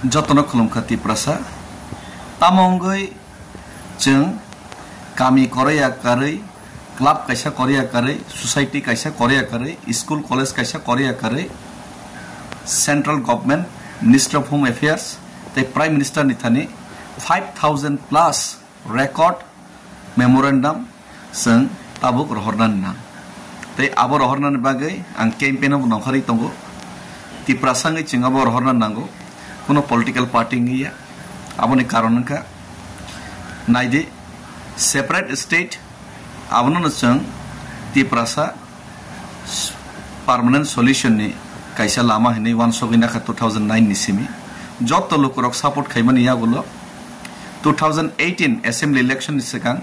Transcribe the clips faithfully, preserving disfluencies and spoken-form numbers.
Jotono khulumkha Tiprasa. Tamo wngwi chwng kami koroya karwi, club kaisa koroya karwi, society kaisa koroya karwi, school college kaisa koroya karwi, central government, Minister of Home Affairs tei Prime Minister ni thani five thousand plus record memorandum chwng tabuk rohornani nang. Tei abo rohornani bagwi ang campaign o bo nongkhorwi tongo. Tiprasa wngwi chwng abo rohorna nango, kuno political party wngwi ya. Aboni karon wngkha, naidi, separate state, abono no chwng Tiprasa permanent solution ni kaisa lama hinwi uansugwi nakha two thousand nine ni simi. Joto lukurok support khaimani yagulo two thousand eighteen assembly election ni swkang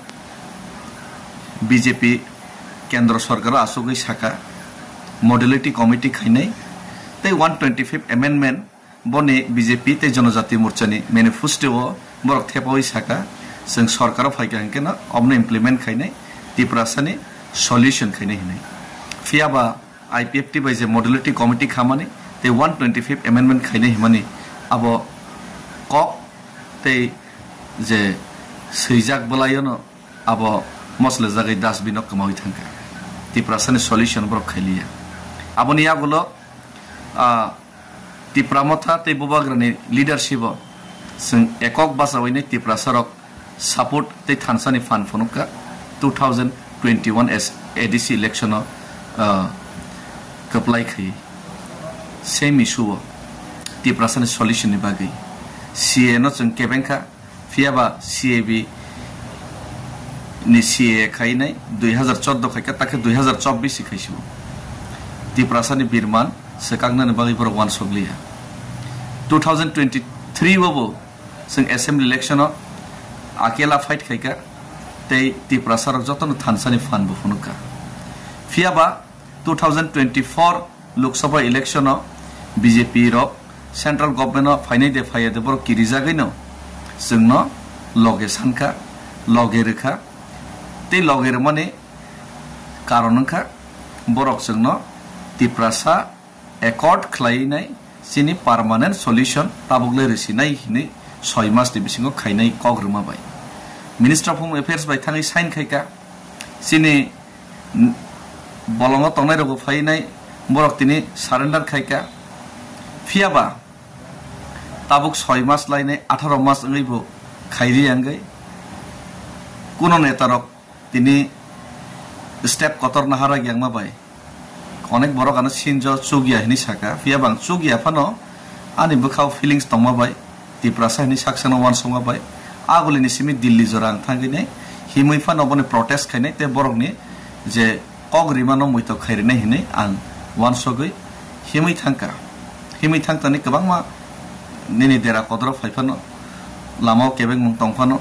B J P kendro sorkaro asugwi saka modality committee khainai tei one twenty-fifth amendment boni B J P tei Jonojati Morchani manifesto o borok thepawi saka, chwng sorkaro phaikha hinkhe no obono implement khainai, Tiprasani solution khainai hinwi. Phiyaba I P F T bai je modality committee khamani tei one twenty-fifth amendment khainai himani abo kok tei je swijak bwlaiono abo moslejagwi dustbin o kwmawi thangkha. Tiprasani solution borok khailiya. Aboni yagulo, ah, Tipra Motha tei Bubagrani leadership o chwng ekok bachawinai Tiprasarok support tei thansani phan phunukha two thousand twenty-one as A D C election o, ah, kwplai khai. Same issue o Tiprasani solution ni bagwi C A A no chwng kebengkha. Phiyaba C A B ni C A A khainai dui hazar chordo khaikha, takhe dui hazar chobbish khaisio. Tiprasani birman swkaknani bagwi borok uansukliya. Two thousand twenty-three o bo chwng assembly election o akela fight khaikha tei Tiprasarok jotono thansani phan bo phunukha. Phiyaba two thousand twenty-four Lok Sabha election o B J P rok central government o phainai de phaiya de borok kirijagwi no chwngno loge sankha, loge rwkha. Tei loge rwmani karon wngkha borok chwngno Tiprasa accord khlainai chini permanent solution tabuk le rwsinai hinwi soi mas ni bisingo khainai kok rwma bai. Minister of Home Affairs bai thangwi sign khaikha. Chini bolongo tongnai rokbo phainai borok tini surrender khaikha. Phiyaba tabuk soi mas lainai atharo mas wngwi bo khairi wngwi kuno netarok tini step kotor naharag yangma bai onek borok ano sinjo chukya hinwi saka. Phiyaba ang chukya phano ani bwkhao feelings tongma bai Tiprasa hinwi saksano uansukma bai agulini simi Delhi jora ang thangwi nai himwi phano boni protest khainai tei borokni je kok rimano muitok khai rinai hinwi ang uansugwi himwi thangkha. Himwi thangtani kwbangma nini dera kodro phai phano, lamao kebengmung tong phano,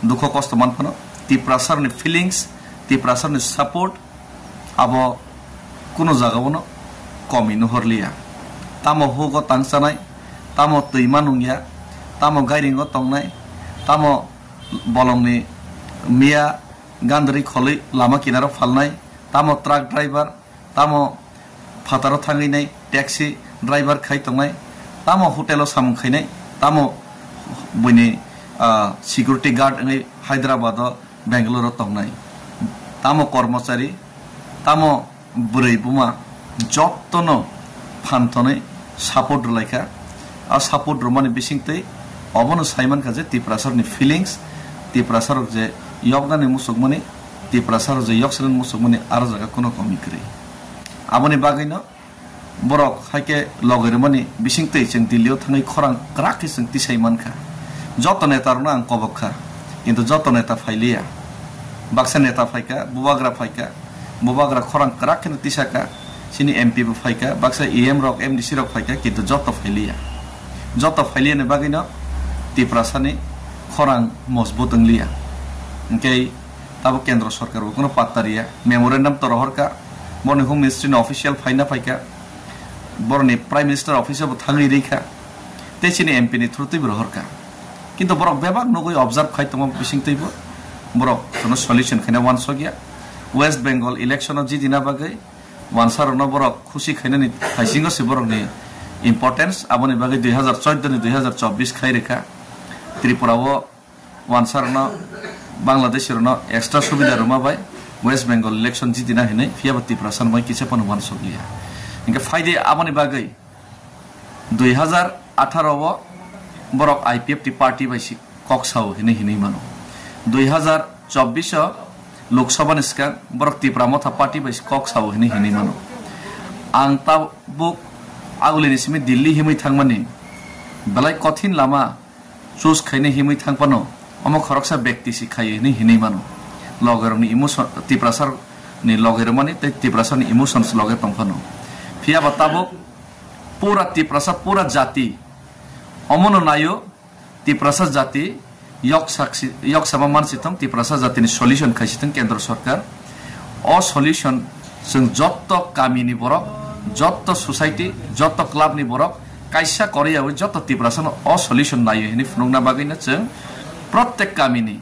dukho kosto man phano, Tiprasarni feelings, Tiprasarni support abo kuno jagao no komi nuhorliya. Tamo hugo tangchanai, tamo twima nungya, tamo gairingo tongnai, tamo bolongni miya gandri kholwi lama kinaro phalnai, tamo truck driver, tamo phataro thangwi nai taxi driver khai tongnai, tamo hotel o samung khainai, tamo buini, ah, security guard wngwi Hyderabad o, Bangalore o tongnai, tamo kormochari, tamo bwrwi buma, jottono phan thonwi support rwlaikha. A support rwmani bisingtwi obono saimankha je Tiprasarni feelings, Tiprasarok je yoknani muchukmani, Tiprasarok je yoksanani muchukmani aro jaga kuno komi kwrwi. Aboni bagwino borok haikhe loge rwmani bisingtwi chwng Delhi o thangwi khorang kwrak khe chwng tisai mankha. Joto neta rokno ang kobok kha, kintu joto neta phailiya. Baksa neta phaikha, bubagra phaikha, bubagra khorang kwrak kheno tisaka, chini M P bo phaikha, baksa E M rok, M D C rok phaikha, kintu joto phailiya. Joto phailiyani bagwino Tiprasani khorang mojbut wngliya. Hwnkhe tabuk kendro sorkar bo kuno patta riya. Memorandum to rohorkha, borni Home Ministry ni official phaina phaikha, borni Prime Minister office bo thangwi rikha, tei chini M P ni through twi bo rohorkha. Kintu borok bebak nugwi observe khai tongo bisingtwi bo, borok kuno solution khaina uansukya. West Bengal election o jidina bagwi wansarokno borok khusi khainani thaisingo se borokni importance, aboni bagwi dui hazar chordo ni dui hazar chobbish khai rikha. Tripura o wansarno, Bangladesh rokno extra subida rwma bai West Bengal election jitina hinwi, phiyaba Tiprasa no bai kisa phano wansok liya. Hinkhe phaidi aboni bagwi dui hazar atharo o borok I P F T party bai si kok sao hinwi hinwi mano. Dui hazar chobbish o Lok Sabha ni swkang borok Tipra Motha party bai si kok sao hinwi hinwi mano. Ang tabuk agulini simi Delhi himwi thangmani belai kothin lama choose khainai himwi thang phano omo khoroksa bekti si khaio hinwi hinwi mano. Logerokni emotion, Tiprasa ni loge rwmani tei Tiprasa ni emotions loge tong phano. Phiyaba tabuk pura Tiprasa, pura jati omono naio, Tiprasa jati yok saksi, yok sama mansi thung, Tiprasa jatini solution khaisi thung kendro sorkar. O solution chwng jotto kamini borok, jotto society, jotto club ni borok kaisa koriyawi jotto Tiprasano o solution naio hinwi phunukna bagwino chwng protek kamini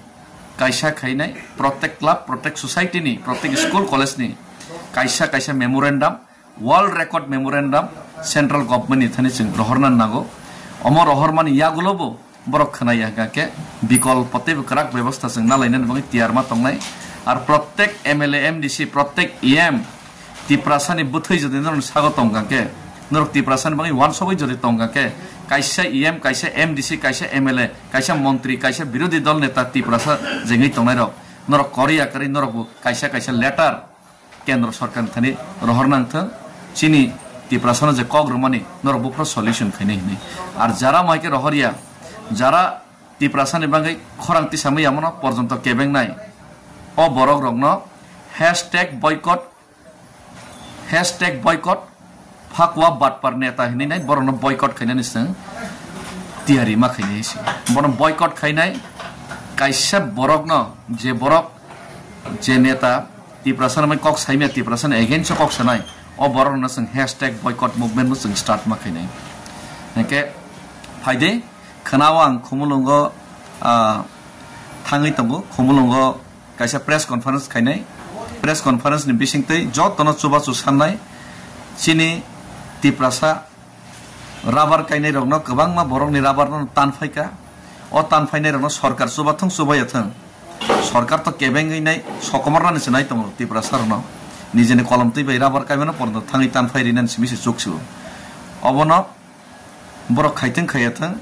kaisa khainai, protek club, protek society ni, protek school college ni kaisa kaisa memorandum, world record memorandum central government ni thani chwng rohorna nango. Omo rohormani yagulo bo borok khwnaya hwnkha khe bikolpo teibo kwrak bebostha chwng nalainani bagwi tiyar ma tongnai. Ar protek M L A, M D C, protek E M Tiprasani bwthwi jodi norokni sago tongkha khe, norok Tiprasani bagwi wansogwi jodi tongkha khe, kaisa E M, kaisa M D C, kaisa M L A, kaisa montri, kaisa birodhi dol neta Tiprasa jengwi tongnairok, norok koriya kwrwi norokbo kaisa kaisa letter kendro sorkarni thani rohor nang thung, chini Tiprasano je kok rwmani norok buphuru solution khainai hinwi. Ar jara mai khe rohorya, jara Tiprasani bagwi khorang tisamwi yamono porjonto kebengnai, o borok rokno hashtag boycott, hashtag boycott, phakwa batpar neta hinwi nai borokno boycott khainani chwng tiyari ma khainai se. Bono boycott khainai kaisa borokno, je borok, je neta Tiprasano mai kok saimya, Tiprasano against o kok sanai, o borokno chwng hashtag boycott movement no chwng start ma khainai. Hwnkhe phaide khwnao ang Khumulwngo, ah, thangwi tongo, Khumulwngo kaisa press conference khainai. Press conference ni bisingtwi jotono chubachu sannai chini Tiprasa rubber kainai rokno, kwbangma borokni rubber no tan phaikha. O tan phainai rokno sorkar chubathung chubaiya thung. Sorkar to kebengwi nai sokomornani se nai tongo Tiprasa rokno. Nijeni kolom twi bai rubber kaimano porno thangwi tan phai rinani simi se chuk sio. Obono borok khaithung khaiya thung,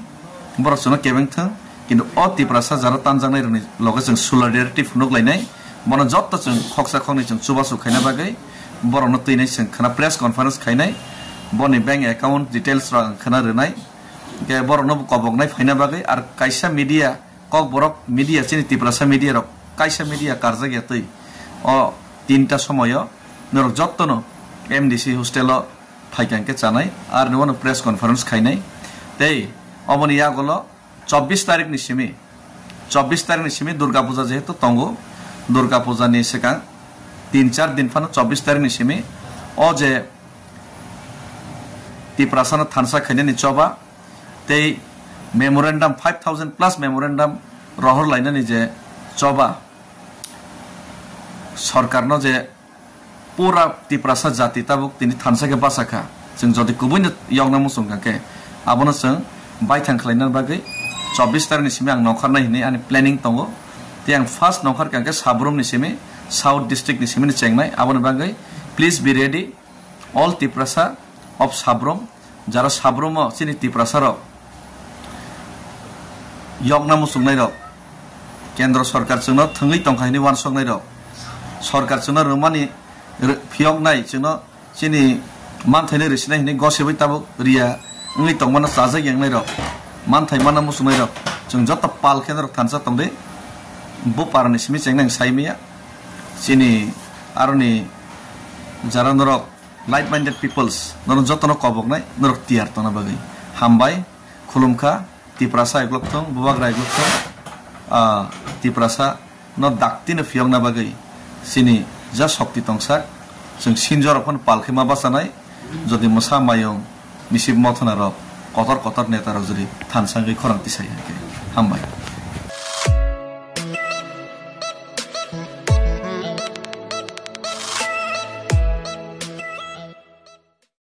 borok chwngno kebeng thung, kintu o Tiprasa jara tanjaknai rokni loge chwng solidarity phunuk lainai, bono jotto chwng khoksa khoknwi chwng chubachu khaina bagwi borokno twinai chwng khwna press conference khainai, boni bank account details rok ang khwna rwnai, hwnkhe borokno bo koboknai phaina bagwi. Ar kaisa media, kokborok media, chini Tiprasa media rok kaisa media karjakya twi o tinta somoyo norok jottono M D C hostel o phaikha hwnkhe chanai, ar nungno press conference khainai. Tei oboni yagulo chobbish tarikh ni simi, chobbish tarikh ni simi Durga Puja jehetu tongo, Durga Puja ni swkang tin char din phano chobbish tarikh ni simi o je Tiprasano thansa khainani choba tei memorandum, five thousand plus memorandum rohor lainani je choba, sorkarno je pura Tiprasa jati tabuk tini thansa khe bachakha. Chwng jodi kubuino yokna muchung kha khe, abono chwng baithang khlaina bagwi chobbish tarikh ni simi ang nongkhornai hinwi ani planning tongo. Tei ang first nongkhor kha khe Sabrum ni simi, South District ni simi ni chengnai. Aboni bagwi please be ready, all Tiprasa of Sabrum, jara Sabrum o chini Tiprasa rok yokna muchungnai rok, kendro sorkar chwngno thwngwi tongkha hinwi wansoknai rok, sorkar chwngno rwmani rw-, phiyoknai, chwngno chini manthaino rwsinai hinwi gosibwi tabuk riya wngwi tongmano chajak yangnai rok, manthai manna muchungnai rok, chwng joto pal khe norok thansa tongdi. Bo parani simi chengnai ang sai maya, chini aroni jara norok like minded peoples, norok jotono koboknai, norok tiyar tongna bagwi. Hambai, khulumkha, Tiprasa eglok thung, Bubagra eglok thung, ah, Tiprasa no daktino phiyokna bagwi chini ja shokti tongsak, chwng sinjorok phano pal khe ma bachanai, jodi mwsa mayung, misip mothona rok, kotor kotor neta rok jodi thansa wngwi khorang tisai hwnkhe. Hambai.